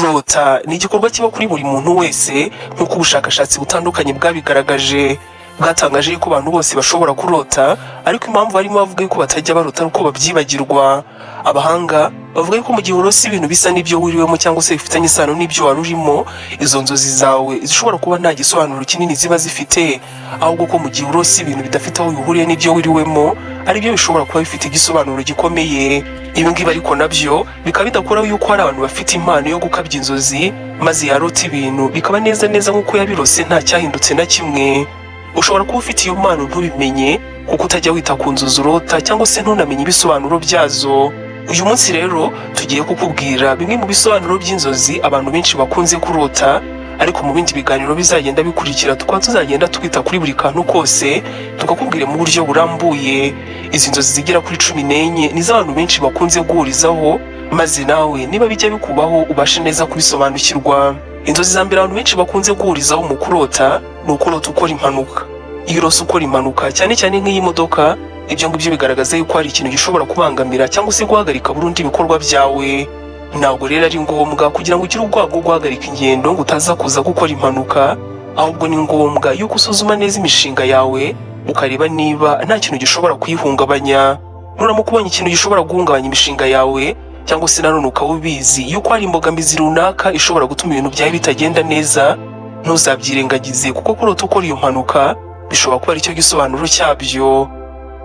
Kurota ni igikorwa kiba kuri buri muntu wese, nk'uko ubushakashatsi butandukanye bwabigaragaje. Bwatangaje yuko abantu bose bashobora kurota, ariko impamvu harimo bavuga yuko batajya barota ari uko babyibagirwa. Abahanga bavuga yuko mu gihe urose ibintu bisa n'ibyo wiriwemo cyangwa se bifitanye isano n'ibyo wari urimo, izo nzozi zawe zishobora kuba nta gisobanuro kinini ziba zifite, ahubwo ko mu gihe urose ibintu bidafite aho bihuriye n'ibyo wiriwemo, aribyo bishobora kuba bifite igisobanuro gikomeye. Ibi ngibi ariko nabyo bikaba bidakuraho yuko hari abantu bafite impano yo gukabya inzozi, maze yarota ibintu bikaba neza neza nk'uko yabirose, nta cyahindutse na kimwe. Ushobora kuba ufite iyo mpano ntubimenye, kuko utajya wita ku nzozi urota cyangwa se ntunamenye ibisobanuro byazo. Uyu munsi rero tugiye kukubwira bimwe mu bisobanuro by'inzozi abantu benshi bakunze kurota, ariko mu bindi biganiro bizagenda bikurikira tukaba tuzagenda twita kuri buri kantu kose, tukakubwira mu buryo burambuye. Izi nzozi zigera kuri 14 nizo abantu benshi bakunze guhurizaho, maze nawe niba bijya bikubaho ubashe neza kubisobanukirwa. Inzozi za mbere abantu benshi bakunze guhurizaho mu kurota ni ukurota ukora impanuka. Iyo urose ukora impanuka, cyane cyane nk'iy'imodoka, ibyo ngibyo bigaragaza yuko hari ikintu gishobora kubangamira cyangwa se guhagarika burundu ibikorwa byawe. Ntabwo rero ari ngombwa kugira ngo ugire ubwoba bwo guhagarika ingendo ngo utaza kuza gukora impanuka, ahubwo ni ngombwa yuko usuzuma neza imishinga yawe, ukareba niba nta kintu gishobora kuyihungabanya. Nuramuka ubonye ikintu gishobora guhungabanya imishinga yawe, cyangwa se nanone ukaba ubizi yuko hari imbogamizi runaka ishobora gutuma ibintu byawe bitagenda neza, ntuzabyirengagize, kuko kurota ukora iyo mpanuka bishobora kuba aricyo gisobanuro cyabyo.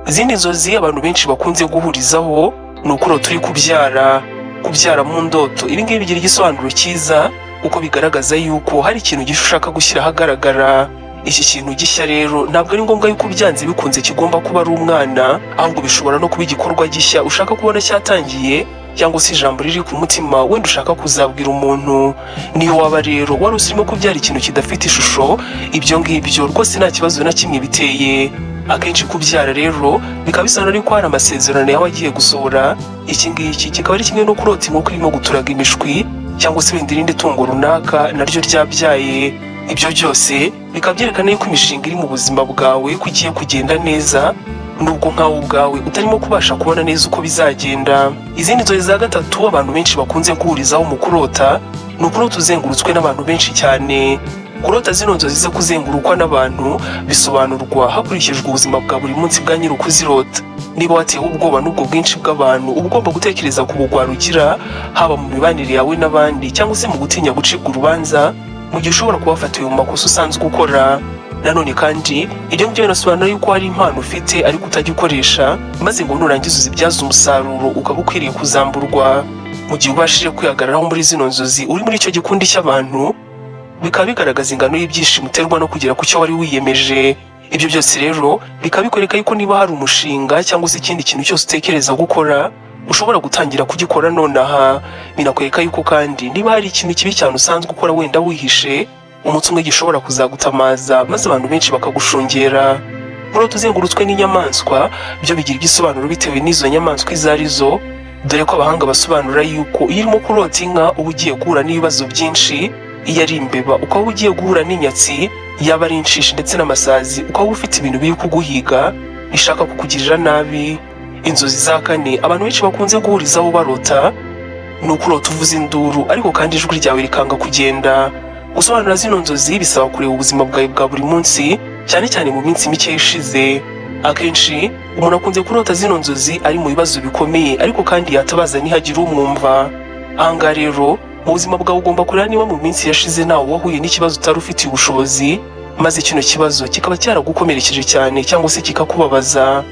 Izindi nzozi abantu benshi bakunze guhurizaho ni ukurota uri kubyara. Kubyara mu ndoto, ibi ngibi bigira igisobanuro cyiza, kuko bigaragaza yuko hari ikintu gishya ushaka gushyira ahagaragara. Iki kintu gishya rero ntabwo ari ngombwa yuko byanze bikunze kigomba kuba ari umwana, ahubwo bishobora no kuba igikorwa gishya ushaka kubona cyatangiye, cyangwa se ijambo riri ku mutima wenda ushaka kuzabwira umuntu. Niyo waba rero wari urimo kubyara ikintu kidafite ishusho, ibyo ngibyo rwose nta kibazo na kimwe biteye. Akenshi kubyara rero bikaba bisobanura yuko hari amasezerano yawe agiye gusohora. Iki ngiki kikaba ari kimwe no kurota inkoko irimo guturaga imishwi, cyangwa se wenda irindi tungo runaka naryo ryabyaye. Ibyo byose bikaba byerekana yuko imishinga iri mu buzima bwawe ko igiye kugenda neza, nubwo nkawe ubwawe utarimo kubasha kubona neza uko bizagenda. Izindi nzozi za gatatu abantu benshi bakunze guhurizaho mu kurota ni ukurota uzengurutswe n'abantu benshi cyane. Kurota zino nzozi zo kuzengurukwa n'abantu bisobanurwa hakurikijwe ubuzima bwa buri munsi bwa nyiri ukuzirota. Niba watewe ubwoba n'ubwo bwinshi bw'abantu, uba ugomba gutekereza ku bugwari ugira, haba mu mibanire yawe n'abandi cyangwa se mu gutinya gucibwa urubanza mu gihe ushobora kuba wafatiwe mu makosa usanzwe ukora. Nanone kandi ibyo ngibyo binasobanura yuko hari impano ufite ariko utajya ukoresha, maze ngo nurangiza uzibyaze umusaruro, ukaba ukwiriye kuzamburwa. Mu gihe ubashije kwihagararaho muri zino nzozi uri muri icyo gikundi cy'abantu, bikaba bigaragaza ingano y'ibyishimo uterwa no kugera ku cyo wari wiyemeje. Ibyo byose rero bikaba bikwereka yuko niba hari umushinga cyangwa se ikindi kintu cyose utekereza gukora, ushobora gutangira kugikora nonaha. Binakwereka yuko kandi niba hari ikintu kibi cyane usanzwe ukora wenda wihishe, umunsi umwe gishobora kuzagutamaza, maze abantu benshi bakagushungera. Kurota uzengurutswe n'inyamaswa byo bigira igisobanuro bitewe n'izo nyamaswa izo ari zo, dore ko abahanga basobanura yuko iyo urimo kurota inka uba ugiye guhura n'ibibazo byinshi, iyo ari imbeba ukaba ugiye guhura n'inyatsi, yaba ari inshishi ndetse n'amasazi ukaba ufite ibintu biri kuguhiga bishaka kukugirira nabi. Inzozi za kane abantu benshi bakunze guhurizaho barota ni ukurota uvuza induru, ariko kandi ijwi ryawe rikanga kugenda. Gusobanura zino nzozi bisaba kureba ubuzima bwawe bwa buri munsi, cyane cyane mu minsi mike ishize. Akenshi umuntu akunze kurota zino nzozi ari mu bibazo bikomeye, ariko kandi yatabaza ntihagire umwumva. Ahangaha rero mu buzima bwawe ugomba kureba niba mu minsi yashize nawe wahuye n'ikibazo utari ufitiye ubushobozi, maze kino kibazo kikaba cyaragukomerekeje cyane cyangwa se kikakubabaza.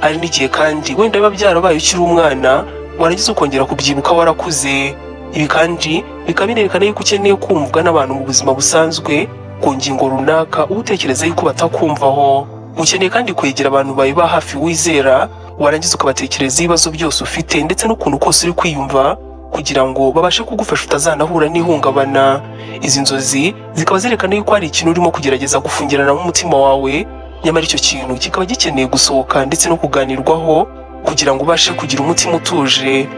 Hari n'igihe kandi wenda biba byarabaye ukiri umwana, warangiza ukongera kubyibuka warakuze. Ibi kandi bikaba binerekana yuko ukeneye kumvwa n'abantu mu buzima busanzwe ku ngingo runaka uba utekereza yuko batakumvaho. Ukeneye kandi kwegera abantu bawe ba hafi wizera, warangiza ukabatekereza ibibazo byose ufite ndetse n'ukuntu kose uri kwiyumva, kugira ngo babashe kugufasha utazanahura n'ihungabana. Izi nzozi zikaba zerekana yuko hari ikintu urimo kugerageza gufungirana mu mutima wawe, nyamara icyo kintu kikaba gikeneye gusohoka ndetse no kuganirwaho kugira ngo ubashe kugira umutima utuje.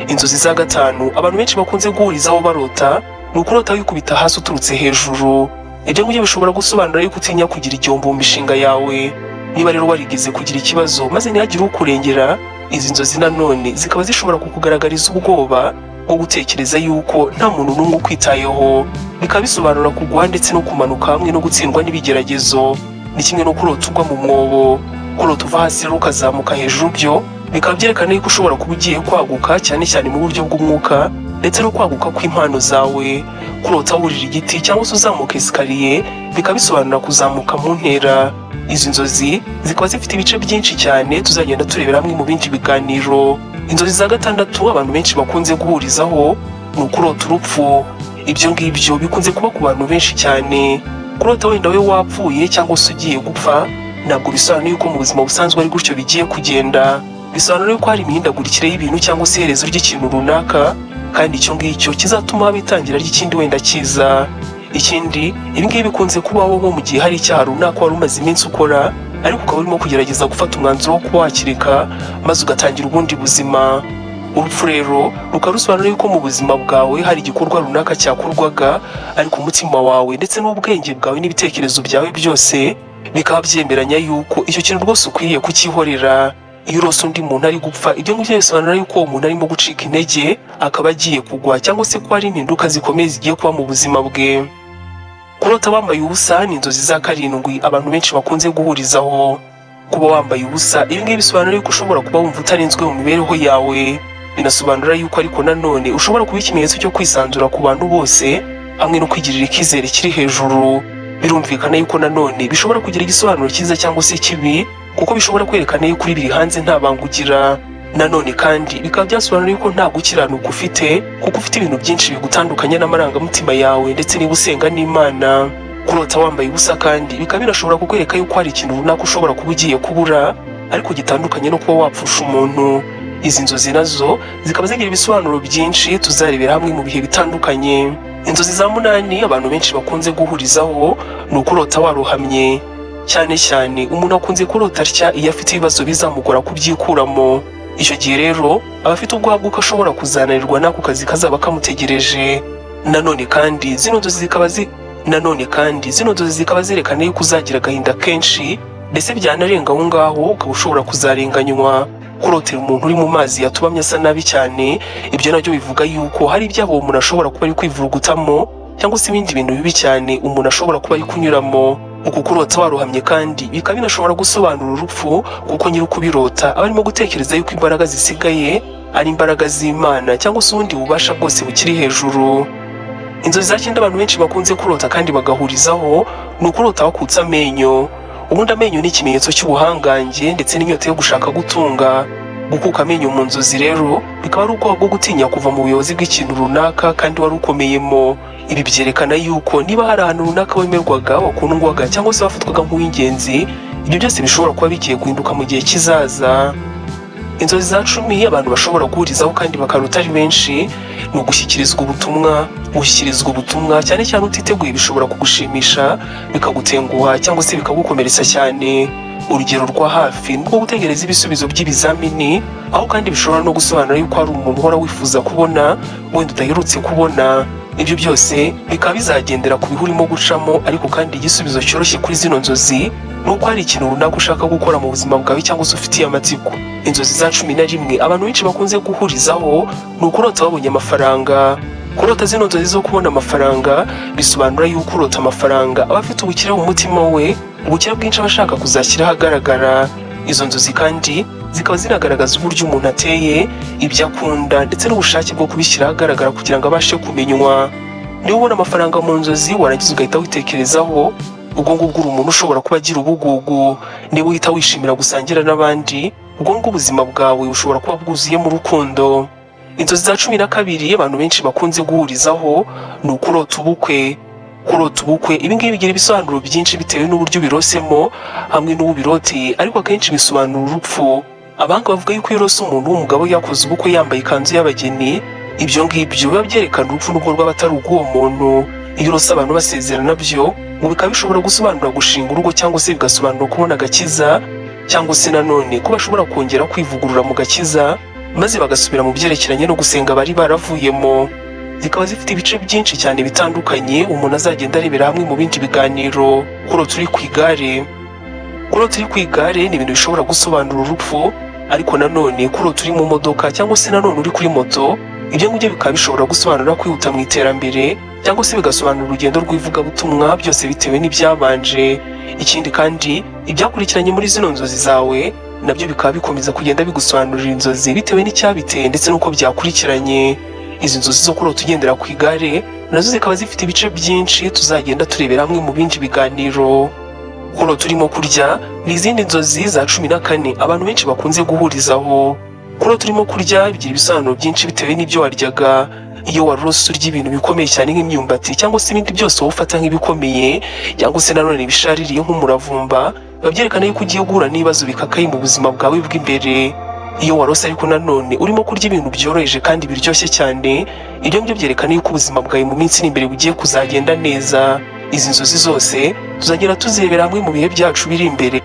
Inzozi za gatanu abantu benshi bakunze guhurizaho barota ni ukurota wikubita hasi uturutse hejuru. Ibyo ngibyo bishobora gusobanura yuko utinya kugira igihombo mu mishinga yawe. Niba rero warigeze kugira ikibazo maze ntihagire ukurengera, izi nzozi nanone zikaba zishobora kukugaragariza ubwoba bwo gutekereza yuko nta muntu n'umwe ukwitayeho. Bikaba bisobanura kugwa ndetse no kumanuka hamwe no gutsindwa n'ibigeragezo. Ni kimwe no kurota ugwa mu mwobo. Kurota uva hasi rero ukazamuka hejuru, byo bikaba byerekana yuko ushobora kuba ugiye kwaguka, cyane cyane mu buryo bw'umwuka ndetse no kwaguka kw'impano zawe. Kurota wurira igiti cyangwa se uzamuka escalier bikaba bisobanura kuzamuka mu ntera. Izi nzozi zikaba zifite ibice byinshi cyane tuzagenda turebera hamwe mu bindi biganiro. Inzozi za gatandatu abantu benshi bakunze guhurizaho ni ukurota urupfu. Ibyo ngibyo bikunze kuba ku bantu benshi cyane. Kurota wenda we wapfuye cyangwa se ugiye gupfa ntabwo bisobanuye yuko mu buzima busanzwe ari gutyo bigiye kugenda. Bisobanura yuko hari imihindagurikire y'ibintu cyangwa se iherezo ry'ikintu runaka, kandi icyo ngicyo kizatuma haba itangira ry'ikindi wenda kiza. Ikindi, ibi ngibi bikunze kubaho nko mu gihe hari icyaha runaka wari umaze iminsi ukora, ariko ukaba urimo kugerageza gufata umwanzuro wo kuba wakireka maze ugatangira ubundi buzima. Urupfu rero rukaba rusobanura yuko mu buzima bwawe hari igikorwa runaka cyakorwaga, ariko umutima wawe ndetse n'ubwenge bwawe n'ibitekerezo byawe byose bikaba byemeranya yuko icyo kintu rwose ukwiriye kucyihorera. Iyo urose undi muntu ari gupfa, ibyo ngibyo bisobanura yuko uwo muntu arimo gucika intege, akaba agiye kugwa, cyangwa se ko hari impinduka zikomeye zigiye kuba mu buzima bwe. Kurota wambaye ubusa ni inzozi za karindwi abantu benshi bakunze guhurizaho. Kuba wambaye ubusa, ibi ngibi bisobanura yuko ushobora kuba wumva utarinzwe mu mibereho yawe. Binasobanura yuko ariko nanone ushobora kuba ikimenyetso cyo kwisanzura ku bantu bose hamwe no kwigirira icyizere kiri hejuru. Birumvikana yuko nanone bishobora kugira igisobanuro cyiza cyangwa se kibi, kuko bishobora kwerekana yuko uri biri hanze nta banga ugira. Nanone kandi bikaba byasobanura yuko nta gukiranuka ufite, kuko ufite ibintu byinshi bigutandukanya n'amarangamutima yawe ndetse niba usenga n'Imana. Kurota wambaye ubusa kandi bikaba binashobora kukwereka yuko hari ikintu runaka ushobora kuba ugiye kubura, ariko gitandukanye no kuba wapfusha umuntu. Izi nzozi nazo zikaba zigira ibisobanuro byinshi tuzarebera hamwe mu bihe bitandukanye. Inzozi za munani abantu benshi bakunze guhurizaho ni ukurota warohamye. Cyane cyane umuntu akunze kurota atya iyo afite ibibazo bizamugora kubyikuramo. Icyo gihe rero aba afite ubwoba bw'uko ashobora kuzananirwa n'ako kazi kazaba kamutegereje. Nanone kandi zino nzozi zikaba zerekana yuko uzagira agahinda kenshi, ndetse byanarenga aho ngaho ukaba ushobora kuzarenganywa. Kurotera umuntu uri mu mazi yatubamye asa nabi cyane, ibyo nabyo bivuga yuko hari ibyago uwo muntu ashobora kuba ari kwivurugutamo, cyangwa se ibindi bintu bibi cyane umuntu ashobora kuba ari kunyuramo. Uku kurota warohamye kandi bikaba binashobora gusobanura urupfu, kuko nyiri ukubirota aba arimo gutekereza yuko imbaraga zisigaye ari imbaraga z'Imana cyangwa se ubundi bubasha bwose bukiri hejuru. Inzozi za cyenda abantu benshi bakunze kurota kandi bagahurizaho ni ukurota wakutse amenyo. Ubundi amenyo ni ikimenyetso cy'ubuhangange ndetse n'inyota yo gushaka gutunga. Gukuka amenyo mu nzozi rero bikaba ari ubwoba bwo gutinya kuva mu buyobozi bw'ikintu runaka kandi wari ukomeyemo. Ibi byerekana yuko niba hari ahantu runaka wemerwaga, wakundwaga cyangwa se wafatwaga nk'uw'ingenzi, ibyo byose bishobora kuba bigiye guhinduka mu gihe kizaza. Inzozi za 10 abantu bashobora guhurizaho kandi bakarota ari benshi ni ugushyikirizwa ubutumwa. Gushyikirizwa ubutumwa cyane cyane utiteguye bishobora kugushimisha, bikagutenguha cyangwa se bikagukomeretsa cyane. Urugero rwa hafi ni urwo gutegereza ibisubizo by'ibizamini, aho kandi bishobora no gusobanura yuko hari umuntu uhora wifuza kubona wenda udaherutse kubona. Ibyo byose bikaba bizagendera ku bihe urimo gucamo, ariko kandi igisubizo cyoroshye kuri zino nzozi ni uko hari ikintu runaka ushaka gukora mu buzima bwawe cyangwa se ufitiye amatsiko. Inzozi za 11 abantu benshi bakunze guhurizaho ni ukurota babonye amafaranga. Kurota zino nzozi zo kubona amafaranga bisobanura yuko urota amafaranga aba afite ubukire mu mutima we, ubukire bwinshi aba ashaka kuzashyira ahagaragara. Izo nzozi kandi zikaba zinagaragaza uburyo umuntu ateye, ibyo akunda ndetse n'ubushake bwo kubishyira ahagaragara kugira ngo abashe kumenywa. Niba ubona amafaranga mu nzozi warangiza ugahita witekerezaho, ubwo ngubwo uri umuntu ushobora kuba agira ubugugu. Niba uhita wishimira gusangira n'abandi, ubwo ngubwo ubuzima bwawe bushobora kuba bwuzuyemo urukundo. Inzozi za 12 abantu benshi bakunze guhurizaho ni ukurota ubukwe. Kurota ubukwe, ibi ngibi bigira ibisobanuro byinshi bitewe n'uburyo ubirosemo hamwe n'uwo ubiroteye, ariko akenshi bisobanura urupfu. Abahanga bavuga yuko iyo urose umuntu w'umugabo yakoze ubukwe yambaye ikanzu y'abageni, ibyo ngibyo biba byerekana urupfu nubwo rwaba atari urw'uwo muntu. Iyo urose abantu basezerana, byo ngo bikaba bishobora gusobanura gushinga urugo, cyangwa se bigasobanura kubona agakiza, cyangwa se nanone ko bashobora kongera kwivugurura mu gakiza maze bagasubira mu byerekeranye no gusenga bari baravuyemo. Zikaba zifite ibice byinshi cyane bitandukanye umuntu azagenda arebera hamwe mu bindi biganiro. Kurota uri ku igare. Kurota uri ku igare ni ibintu bishobora gusobanura urupfu, ariko nanone kurota uri mu modoka cyangwa se nanone uri kuri moto Ibyo ngibyo bikaba bishobora gusobanura kwihuta mu iterambere cyangwa se bigasobanura urugendo rw'ivugabutumwa, byose bitewe n'ibyabanje. Ikindi kandi, ibyakurikiranye muri zino nzozi zawe nabyo bikaba bikomeza kugenda bigusobanurira inzozi bitewe n'icyabiteye ndetse n'uko byakurikiranye. Izi nzozi zo kurota ugendera ku igare nazo zikaba zifite ibice byinshi tuzagenda turebera hamwe mu bindi biganiro. Kurota urimo kurya ni izindi nzozi za 14 abantu benshi bakunze guhurizaho. Kurota urimo kurya bigira ibisobanuro byinshi bitewe n'ibyo waryaga. Iyo warose urya ibintu bikomeye cyane nk'imyumbati cyangwa se ibindi byose wowe ufata nk'ibikomeye, cyangwa se nanone ibishaririye nk'umuravumba, biba byerekana yuko ugiye guhura n'ibibazo bikakaye mu buzima bwawe bw'imbere. Iyo warose ariko nanone urimo kurya ibintu byoroheje kandi biryoshye cyane, ibyo ngibyo byerekana yuko ubuzima bwawe mu minsi iri imbere bugiye kuzagenda neza. Izi nzozi zose tuzagenda tuzirebera hamwe mu bihe byacu biri imbere.